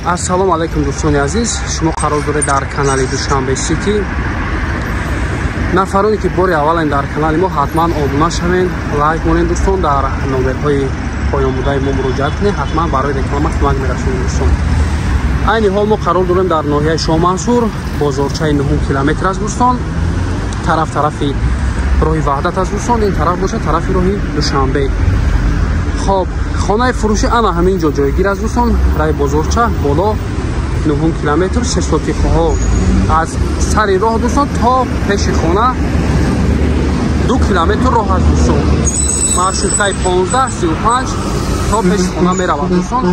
Ассалому алайкум дӯстони азиз, шумо қарор доред дар канали Душанбе Сити. Нафароне ки бори аввален дар канали мо, ҳатман обуна шавед, лайк монед дӯстон, дар номерҳои поёнбудаи мо муроҷиат кунед, ҳатман барои реклама кӯмак мерасонем дӯстон. Айни ҳол мо қарор дорем дар ноҳияи Шоҳмансур, бозорчаи 9 километр аст дӯстон. Тараф тарафи роҳи Ваҳдат аст дӯстон, ин тараф бошад тарафи роҳи Душанбе. Хоб, хонаи фурӯшӣ ана ҳамин ҷо ҷойгир аст дӯстон, раи бозорча боло 9 километр, 3 сотиқҳо аз сари роҳ дӯстон то пеши хона 2 километр роҳ аст дӯстон. Маршруткаи 15-35 то пеши хона меравад дӯстон.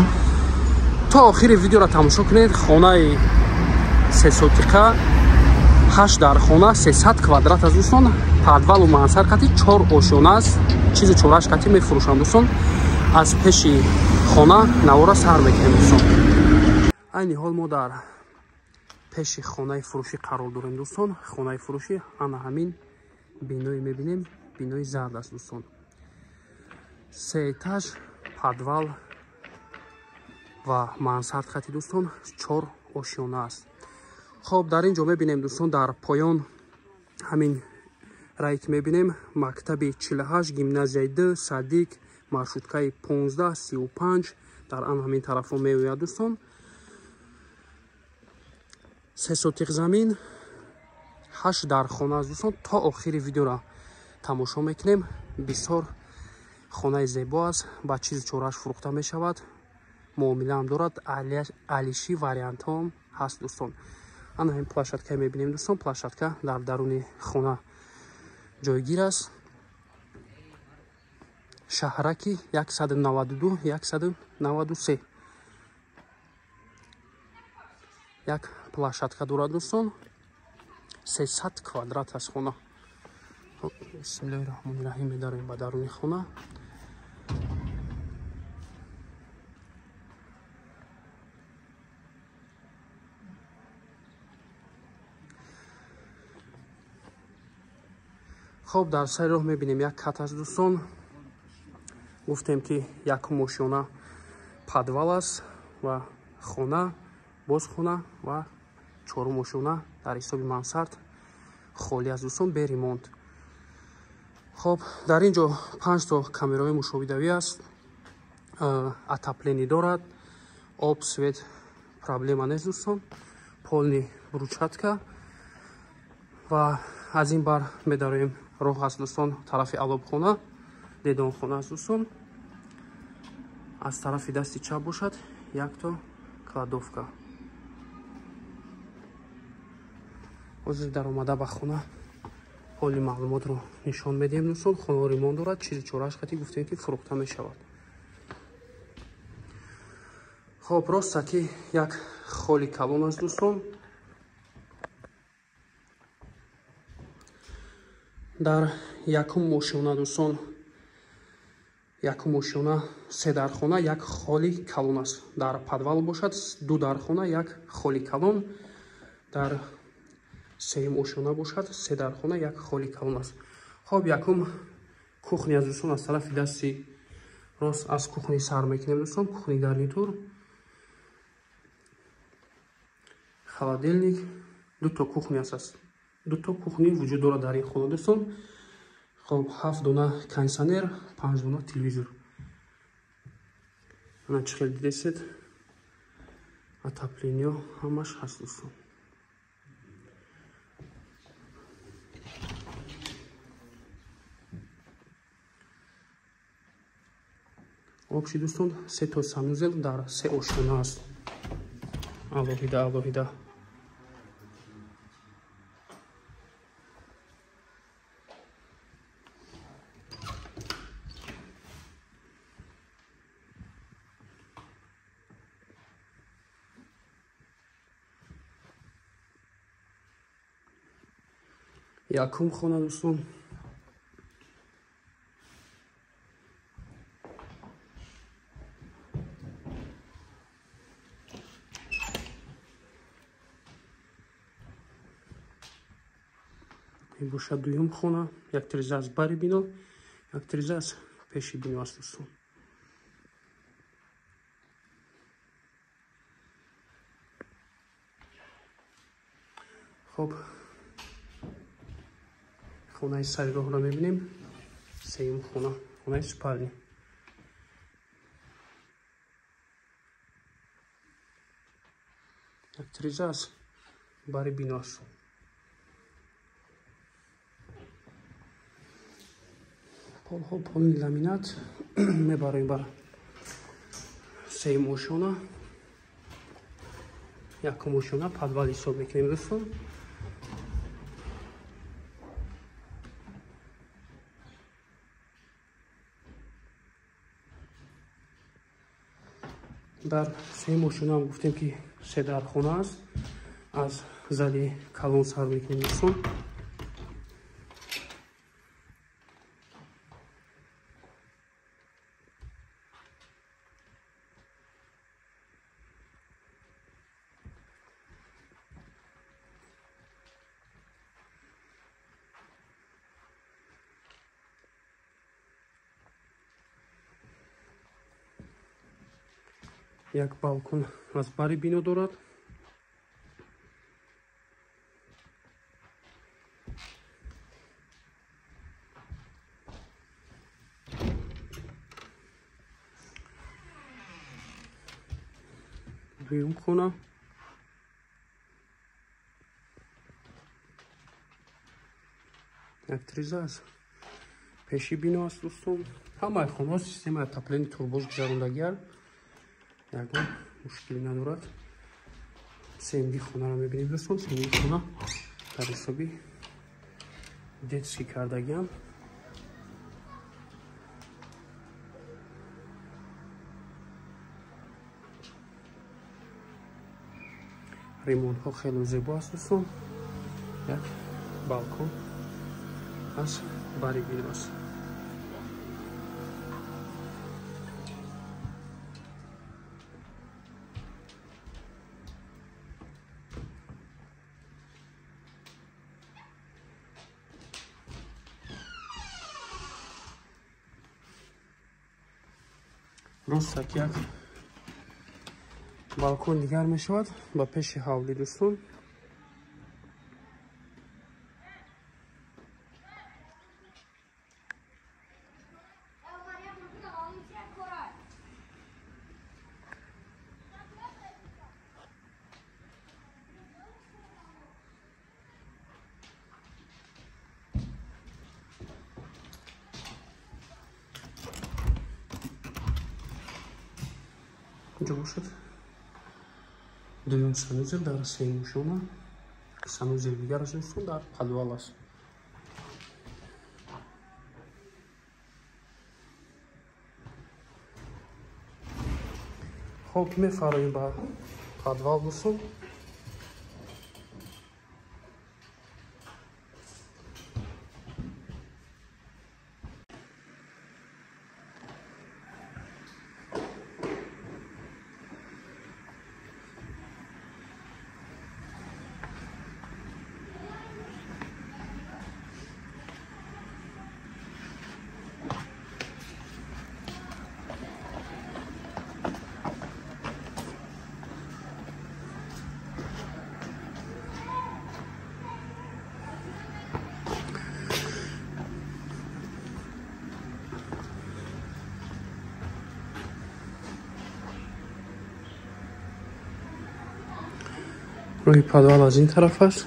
То охири видеоро тамошо кунед. Хонаи 3 сотиқа, 8 дар хона, 300 квадрат аст дӯстон. Подвалу мансар қати 4 ошёна аст, чизу чораш қати мефурӯшанд дӯстон. Аз пеши хона навора сар мекунем дӯстон. Айни ҳол мо дар пеши хонаи фурӯшӣ қарор дорем дӯстон. Хонаи фурӯшӣ ана ҳамин биное мебинем, бинои зард аст дӯстон. 3 этаж, подвал ва мансард хати дӯстон, 4 ошёна аст. Хоб, дар ин ҷо мебинем дӯстон, дар поён ҳамин рай ки мебинем, мактаби 48, гимназияи 2, садик, маршруткаи 15-35 дар ан ҳамин тарафҳо меояд дӯстон. 3 сотиқ замин, 8 дар хона аст дӯстон. То охири видеоро тамошо мекунем. Бисёр хонаи зебо аст, ба чизи чораш фурӯхта мешавад, муомилаам дорад, алиши вариантҳоам ҳаст дӯстон. Ана ҳамин площадка мебинем дӯстон, площадка дар даруни хона ҷойгир аст. Шаҳраки 192, 193 як площадка дорад дӯстон. 300 квадрат аст хона. Бисмиллоҳи раҳмони раҳим, медароем ба даруни хона. Хоб, дар сари роҳ мебинем як кат аст дӯстон. Гуфтем ки якум ошёна подвал аст ва хона, боз хона ва чорум ошёна дар ҳисоби мансард холӣ аст дӯстон, бе ремонт. Хоб, дар ин ҷо 5 то камераҳои мушоҳидавӣ аст, отопление дорад, об, свет проблема нест дӯстон, полни брусчатка. Ва аз ин бар медароем роҳ аст дӯстон, тарафи алобхона, дедонхона аст дӯстон. Аз тарафи дасти чап бошад якто кладовка. Ҳозир даромада ба хона ҳоли маълумотро нишон медиҳем дӯстон. Хона ремонт дорад, чизи чораш қати гуфтем ки фурӯхта мешавад. Хоб, роста ки як холи калон аст дӯстон. Дар якум ошёна дӯстон, якум ошёна 3 дархона, як холи калон аст. Дар подвал бошад 2 дархона, як холи калон. Дар сеюм ошёна бошад 3 дархона, як холи калон аст. Хоб, якум кухня аст дӯстон. Аз тарафи дасти рост аз кухни сар мекунем дӯстон. Кухни гарнитур, холодильник, 2 то кухня аст. 2 то кухни вуҷуд дорад дар ин хона дӯстон. Хоб, 7 дона кондиционер, 5 дона телевизор. Ана чӣ хел дидесед, отопление ҳамаш ҳаст дӯстон. Обши дӯстон 3 то санузел дар 3 ошхона аст. Алоҳида алоҳида. Якум хона дӯстон. Ин бошад дуюм хона, як тиреза аз бари бино, як тиреза аз пеши бино аст дӯстон. Хоб, хонаи сари роҳро мебинем. Сеюм хона, хонаи спальни. Як тиреза аст бари бино аст. Полҳо поли ламинат. Мебароем бар сеюм ошёна. Якум ошёна подвал ҳисоб мекунем дӯстон. Дар сеюм ошёна ҳам гуфтем, ки се дархона аст. Аз зали калон сар мекунем дӯстон. Як балкон аз бари бино дорад. Дуюм хона. Як тиреза аз пеши бино аст дӯстон. Ҳамаи хонаҳо системаи отопления турбош гузарондагианд. Ягон мушкилӣ надорад. Сеюмги хонаро мебинем дӯстон. Сеюмги хона дар ҳисоби детский кардагиам. Ремонтҳо хеле зебо аст дӯстон. Як балкон аз бари бино аст. Ростак як балкон дигар мешавад ба пеши ҳавлӣ дӯстон. Инҷо бошад дуюм санузел дар сеюм ошёна. Санузел дигар аст дӯстон, дар подвал аст. Хоб, мефароем ба подвал дӯстон. Роҳи подвал аз ин тараф аст.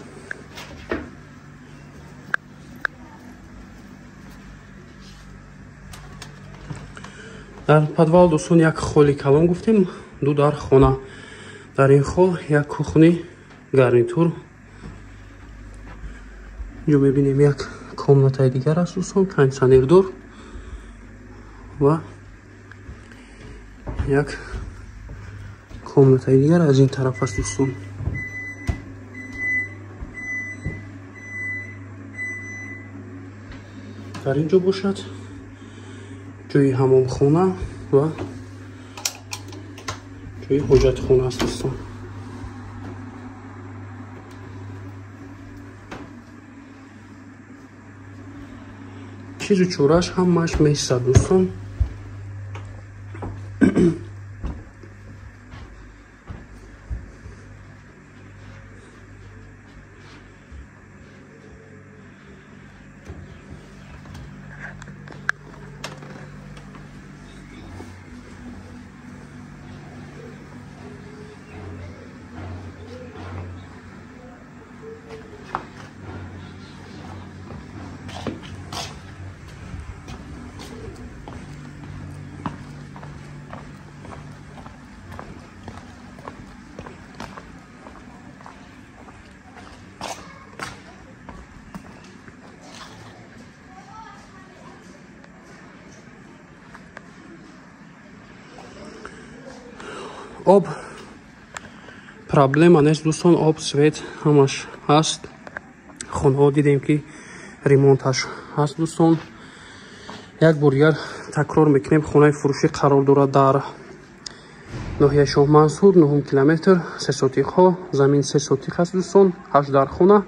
Дар подвал дӯстон як холи калон гуфтем, ду дар хона. Дар ин хол як кухни гарнитур. Инҷо мебинем як комнатаи дигар аст дӯстон, кондитсионердор ва як комнатаи дигар аз ин тараф аст дӯстон. Дар ин ҷо бошад ҷои ҳамомхона ва ҷои ҳоҷатхона аст дӯстон. Чизу чорааш ҳамааш месад дӯстон. Об проблема нест, дӯстон, об, свет ҳамаш ҳаст. Хонаҳо дидем, ки ремонташ ҳаст, дӯстон. Як бор дигар такрор мекунем: хонаи фурӯшӣ қарор дорад дар ноҳияи Шоҳмансур, нуҳум километр, се сотиқҳо, замин се сотиқ аст, дӯстон, ҳашт дархона,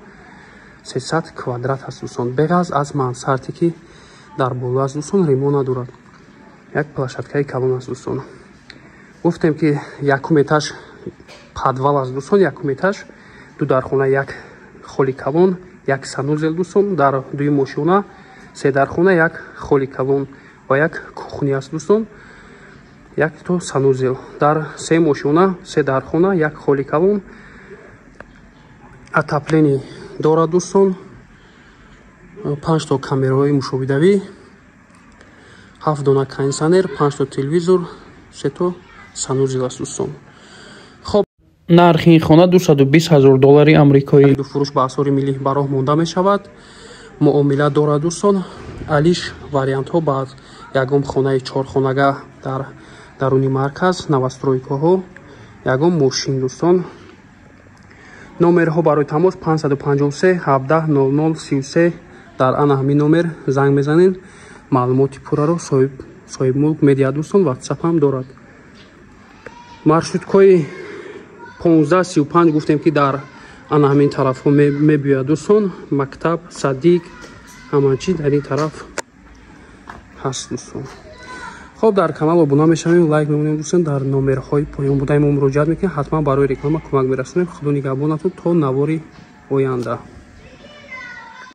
300 квадрат ҳаст, дӯстон. Беғаз аз мансарте, ки дар боло аст, дӯстон, ремонт надорад, як площадкаи калон аст, дӯстон. Гуфтем, ки якум этаж подвал аст, дӯстон. Якум этаж ду дархона, як холи калон, як санузел, дӯстон. Дар дуюм ошёна се дархона, як холи калон ва як кухня аст, дӯстон, якто санузел. Дар сеюм ошёна се дархона, як холи калон, отопление дорад, дӯстон, панҷто камераҳои мушоҳидавӣ, ҳафт дона кондитсионер, панҷто телевизор, сето санузел аст, дӯстон. Хоб, Нархи ин хона 220 ҳазор доллари амрикоӣ. Фурӯш ба асъори миллӣ ба роҳ монда мешавад, муомила дорад, дӯстон. Алиш вариантҳо ба ягон хонаи чорхонага дар даруни марказ, новостройкаҳо, ягон мошин, дӯстон. Номерҳо барои тамос 553 17 00 33. Дар ана ҳамин номер занг мезанед, маълумоти пурраро соҳибмулк медиҳад, дӯстон. Ватсап ҳам дорад. Маршруткои 15:35 гуфтем, ки дар ана ҳамин тарафҳо мебиёяд, дӯстон. Мактаб, садик, ҳама чиз дар ин тараф ҳаст, дӯстон. Хоб, дар канал обуна мешавем, лайк мемонем, дӯстон. Дар номерҳои поён будаи мо муроҷиат мекунем, ҳатман барои реклама кӯмак мерасонем. Худо нигаҳбонатон то навори оянда.